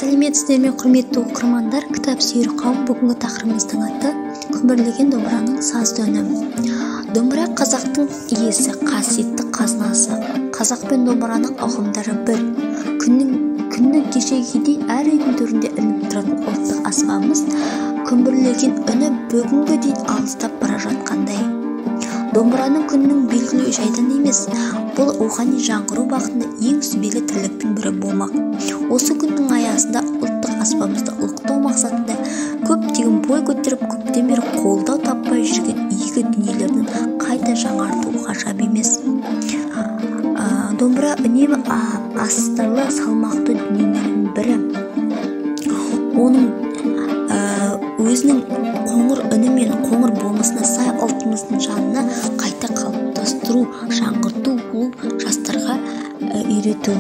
Сәлеметсіздер ме, құрметті оқырмандар, кітап сүйер қауым! Бүгінгі тақырыбымыздың аты «Күмбірлеген домбыраның сазды үні». Домбыра – қазақтың иесі, қасиетті қазынасы. Қазақ пен домбыраның ұғымдары бір. Күні кешегідей дейін әр үйдің төрінде ілініп тұратын ұлттық аспабымыз күмбірлеген үні бүгінгі дейін алыстап бара жатқандай. Домбыраның күнінің белгілеу жайдан емес, бұл рухани жаңғыру бағытында ең сүбелі тірліктің бірі болмақ. Осы күннің аясында ұлттық аспабымызды ұлықтау мақсатында көптеген бой көтеріп, көптен бері қолдау таппай жүрген игі дүниелердің қайта жаңарту ғажап емес. Домбыра үнемі астарлы, салмақты дүниелердің бірі. Оның өзінің қоңыр үні мен қоңыр болмысына сай ұлтымыздың жанына қайта қалыптастыру, жаңғырту, бұл жастарға үйрету.